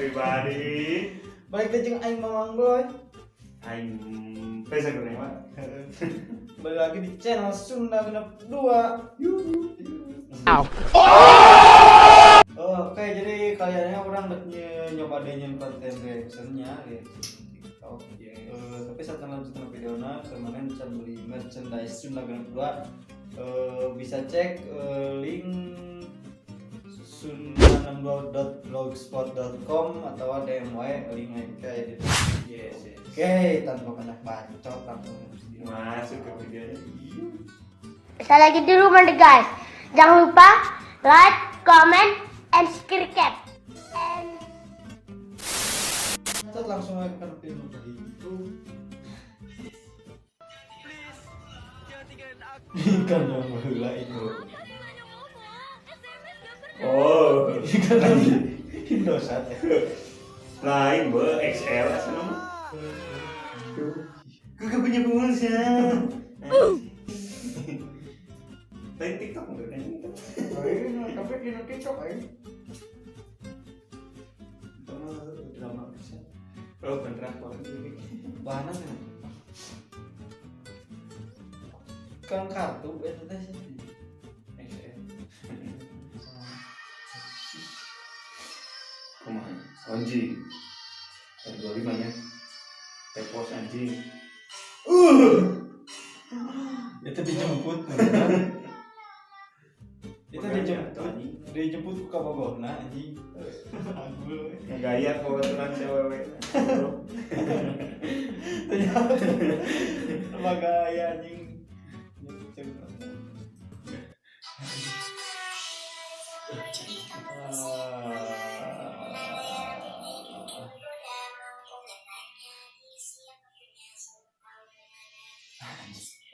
Everybody. Balik deui jeung aing Mamang Boy. Aing Pesa Kurniawan. Kembali lagi di channel Sunda Genep 2. Oke, jadi kaliannya orang dek nyoba deh nyen konten reactionnya reaction TikTok. Yes. Tapi saat lanjutkan videonya, kemarin can beli merchandise Sunda Genep 2. Bisa cek link sunda62.blogspot.com atau DM wae link kayak gitu. Yes, yes. Oke, tanpa banyak bacot langsung Masuk ke videonya. Saya lagi di rumah nih guys. Jangan lupa like, comment, and subscribe. And Bacot langsung aja ke video itu. Ikan yang baheula itu. Oh, Ikan Indosat ya. Lain be XL asa nama. Kagak punya pulsa. Lain TikTok enggak kan? Lain, tapi di TikTok aing. Itu mah drama bisa. Oh, beneran kok. Bahanan kan? Kan kartu eta teh sih. XL. Kumaha? Anjing. R25 nya. Tepos anjing. Itu dijemput itu dijemput, dijemput ku kabogohna anjing. Agul. Ngegaya kebetulan cewek. Ternyata sama gaya anjing.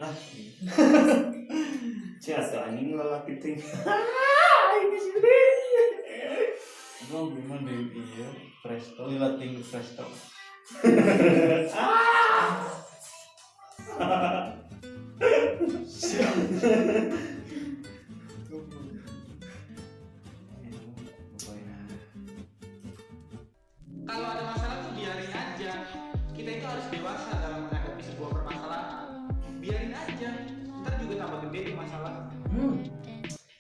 Lah. Siapa anjing lelaki ting. Ini sih. Emang gimana deh iya presto lila ting presto. Kalau ada masalah tuh biarin aja. Kita itu harus dewasa dalam menghadapi sebuah permasalahan. Biarin aja, ntar juga tambah gede tuh masalah.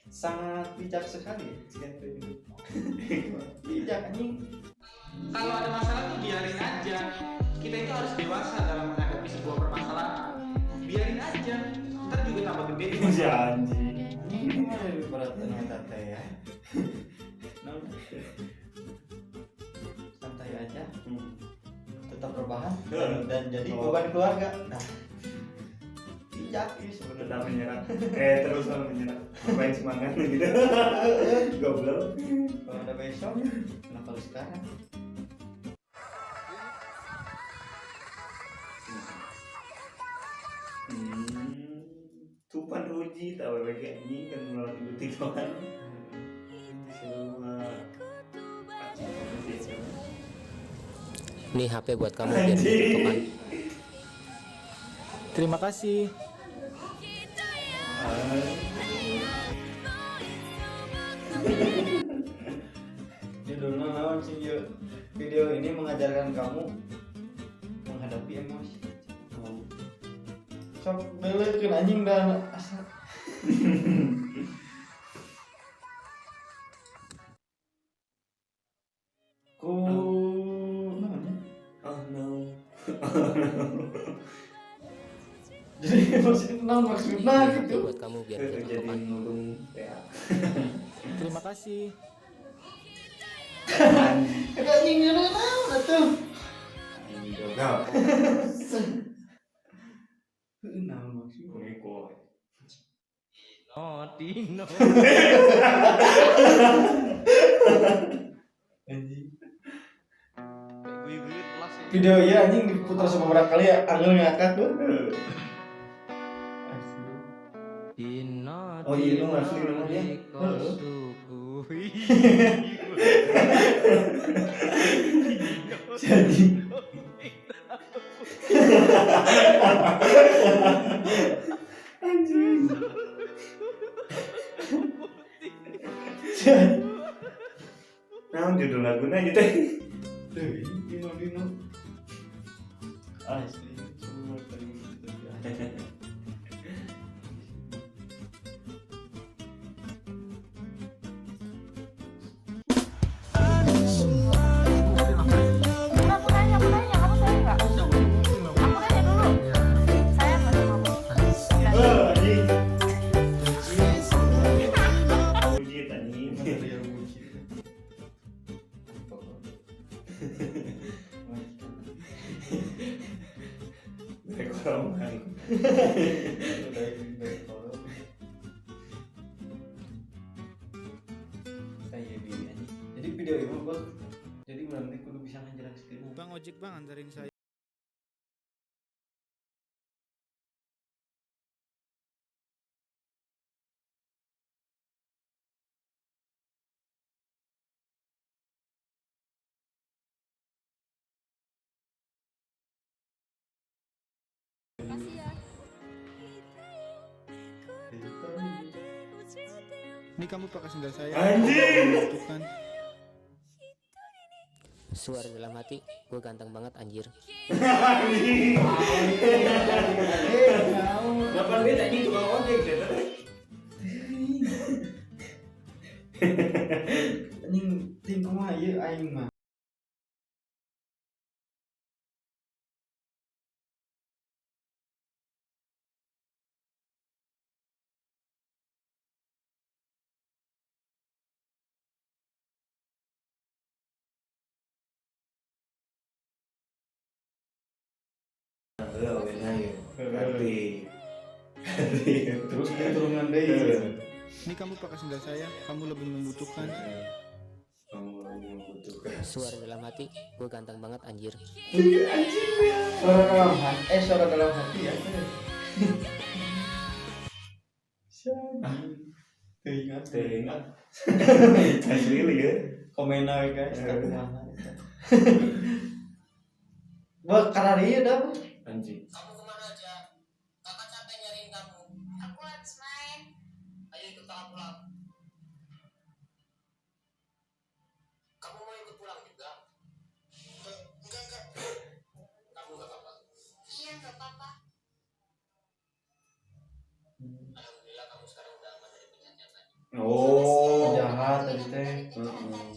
Sangat bijak sekali ya. Bijak anjing. Kalau ada masalah tuh biarin aja. Kita itu harus dewasa dalam menghadapi sebuah permasalahan. Biarin aja, ntar juga tambah gede tuh Si masalah. anjing. Anjing gimana lebih berat ternyata teh ya. Santai aja, tetap rebahan dan jadi beban keluarga. Nah, bijak ini sebenarnya. Tetap menyerah. Terus sama menyerah. Ngapain semangat gitu. Goblok. Kalau ada besok, kenapa lu sekarang? Tupan ruji tahu WG anjing kan malah ibu TikTokan. Semua. Ini HP buat kamu biar bisa tiktokan. Terima kasih. Judulnya naon sih yuk? Video ini mengajarkan kamu menghadapi emosi. Sok belekeun anjing dan asa. Ku namanya. Oh no. Jadi emosi itu naon maksudna Ini HP gitu. buat kamu biar bisa Jadi tiktokan. ngurung ya. Terima kasih. Eta anjing naon atuh. Anjing gagal. Naon maksudna? Ngeko. Oh, Dino. Anjing. Video ya anjing diputar beberapa kali ya angel ngakak tuh. Dino. Oh iya, lu asli namanya. Jadi Anjing. Jadi Naon judul laguna ieu teh? Teuing Dino Dino. Asli semua tadi gitu. Aku nanya, aku nanya, kamu sayang nggak? Aku nanya dulu. Sayang nggak sama kamu? Eh, anjing. Bucin anjing. Material bucin. Rekor main. Udah ini dari kolom. Kayak gini aja. Jadi video itu bos. Jadi nanti kudu bisa ngejelaskeun. Bang ojek bang antarin saya. Kasih ya. Ini kamu pakai sendal saya. Anjing. Bukan. Suara dalam hati, gue ganteng banget anjir. Anjing. Dapat duit anjing tukang ojek deh. Anjing tim kumaha ieu aing mah. Heeh, oke nah ya. Ngerti. Ngerti. Terus dia turunan deui. Ini kamu pakai sendal saya, kamu lebih membutuhkan. Kamu lebih membutuhkan. Suara dalam hati, gue ganteng banget anjir. Suara dalam hati, suara dalam hati ya. Siapa? Teuing Teuing ah. Asli ya. Komen aja guys, tapi mana. Wah, karena dia dah. Bu. Anjing. Kamu kemana aja? Kakak capek nyariin kamu. Aku habis main. Ayo ikut kakak pulang. Kamu mau ikut pulang juga? Enggak. Kamu enggak apa-apa. Iya, nggak apa-apa. Alhamdulillah kamu sekarang udah aman dari penjahat yang tadi. Oh. Jahat tadi teh. Heeh.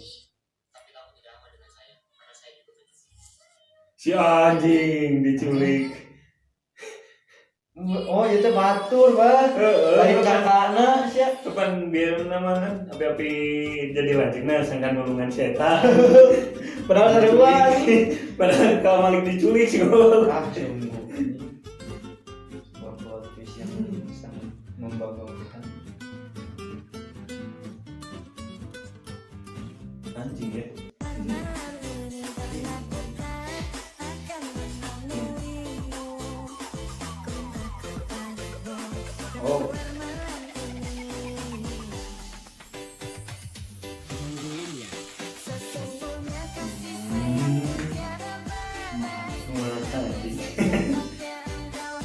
Tapi kamu tidak aman dengan saya, karena saya juga penculik. Si anjing diculik. Oh, itu batur, Bang. Heeh. Lain kakakna sia. Kapan biar nama kan api-api jadi lanjutnya sangkan nulungan setan. Padahal sarua anjing. Padahal kalau malik diculik sih gua. Ah, sungguh ini sebuah plot twist yang sangat membanggakan. Anjing ya. Oh. Anjing.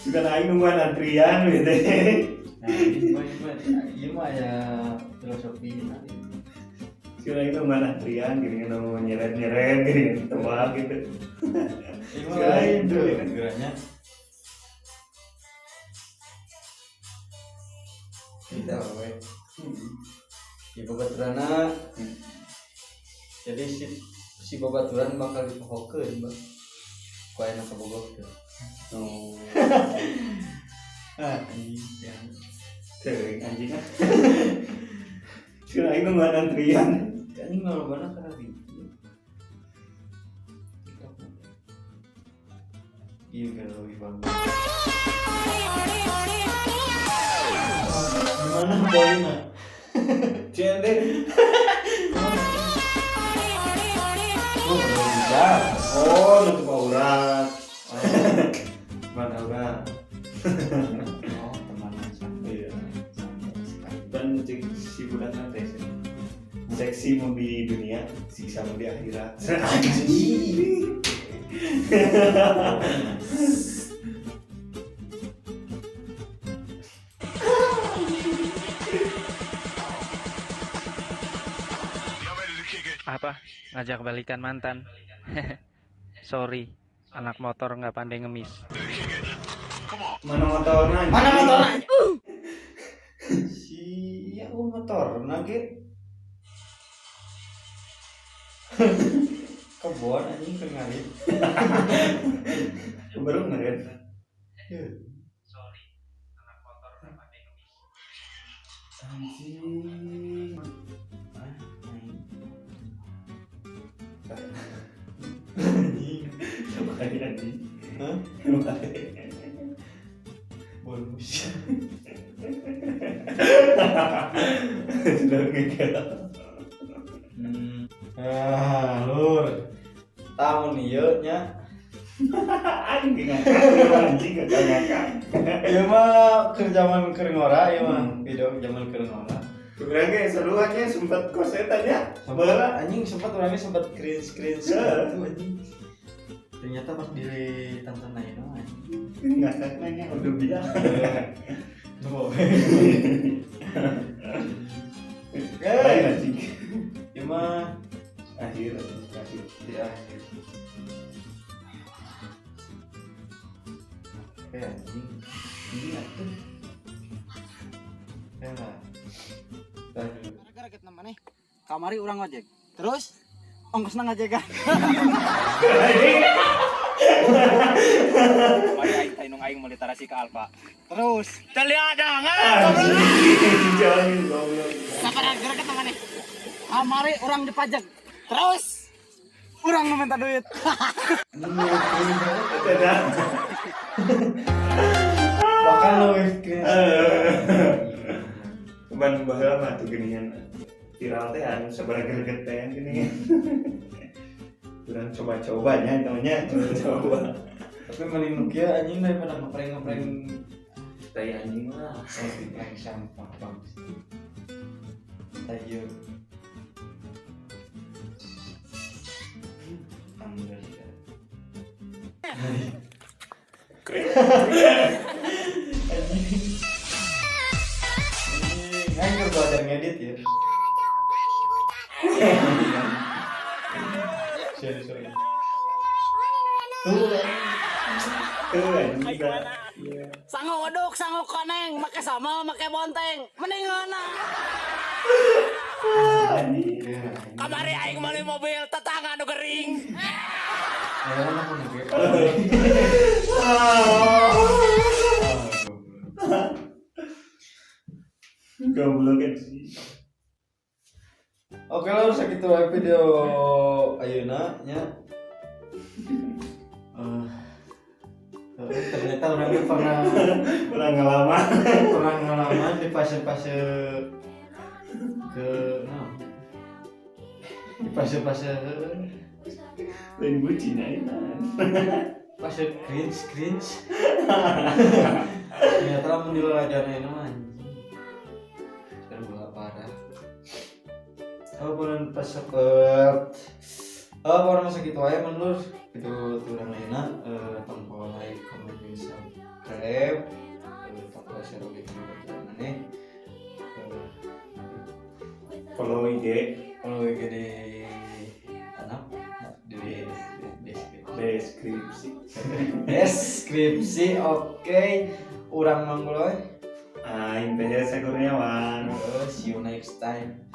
Juga aing nungguan antrian gitu. Nah, ini mah ieu mah ya filosofi. Juga aing nungguan antrian gini nunggu nyeret-nyeret gini tebak gitu. Ieu mah lain tuh gerahnya. Kita we. Di babaturanna. Jadi si babaturan bakal dipohokeun, Bang. Ku ayeuna kabogoh teh. Oh. Ah, anjing. Ya. Teuing anjing ah. Juga aing nungguan antrian. Anjing ngalobana kana gitu. TikTok. Iya kan lebih bagus. Gimana poinnya? CND. Oh, bisa. Oh, nutup aurat. Teman aurat. Oh, teman yang santai. Iya. Santai sekali. Dan cek si budak teh sih. Seksi mau di dunia, siksa mau di akhirat. Anjing. Apa? Ngajak balikan mantan. Sorry, anak motor nggak pandai ngemis. Mana motornya? Mana motornya? Sia motorna ge. Kebon anjing keur ngarit. Baru ngarit. Sorry, anak motor nggak pandai ngemis. Anjing. Anjing. Coba kali anjing. Hah? Coba kali. Bonus. Sudah ngegel. Ah, lur. Tahun ieu nya. Anjing ngakak, anjing ngakak. Ieu mah keur zaman keur ngora ieu mah, video zaman keur ngora. Kurang ge seru aja sempat kosetannya. Sempat anjing sempat orangnya sempat cringe-cringe gitu anjing. Ternyata pas ditonton aja mah anjing. Ngakak nanya udah bilang. Tuh. Lain anjing. Ieu mah akhir di akhir. Anjing. Ini atuh. Ya lah. Gara-gara kita maneh kamari urang ngojek. Terus ongkosna ngajegan. Kamari aing teh nung aing meuli tarasi ke Alfa. Terus Anjing, goblok. gara-gara kita maneh. Kamari urang dipajak. Terus urang nu minta duit. Dadah. Bahkan lo cringe. Ban baheula mah tuh geuningan viral teh anu sabaraha greget teh geuningan. Urang coba-coba nya taunya coba-coba. Tapi mending nu kieu anjing daripada ngeprank-ngeprank Tai anjing lah. prank sampah bang. Tai ieu. Anjing. Aing keur belajar ngedit ya. Sorry, sorry. Tuh, Tuh anjing. Iya. Sango weduk, sango koneng, make sama, make bonteng. Mending ngeunah. Anjing. Kamari aing meuli mobil tetangga nu gering. Ya, aku mikir. Goblok anjing. Oke lah, segitu aja video ayeuna nya. Ternyata orangnya pernah ngalaman pernah ngalaman di fase-fase ke nah, di fase-fase lain bucin aja fase cringe cringe. Ternyata lamun dilalajarna ini mah anjing sekarang bola parah. Oh, pas oh, masa gitu aja menurut itu turang lainnya tombol like, comment, subscribe, tombol share oke maneh, follow IG di anak di deskripsi deskripsi. Oke, urang mangguloy aing teh Kurniawan. See you next time.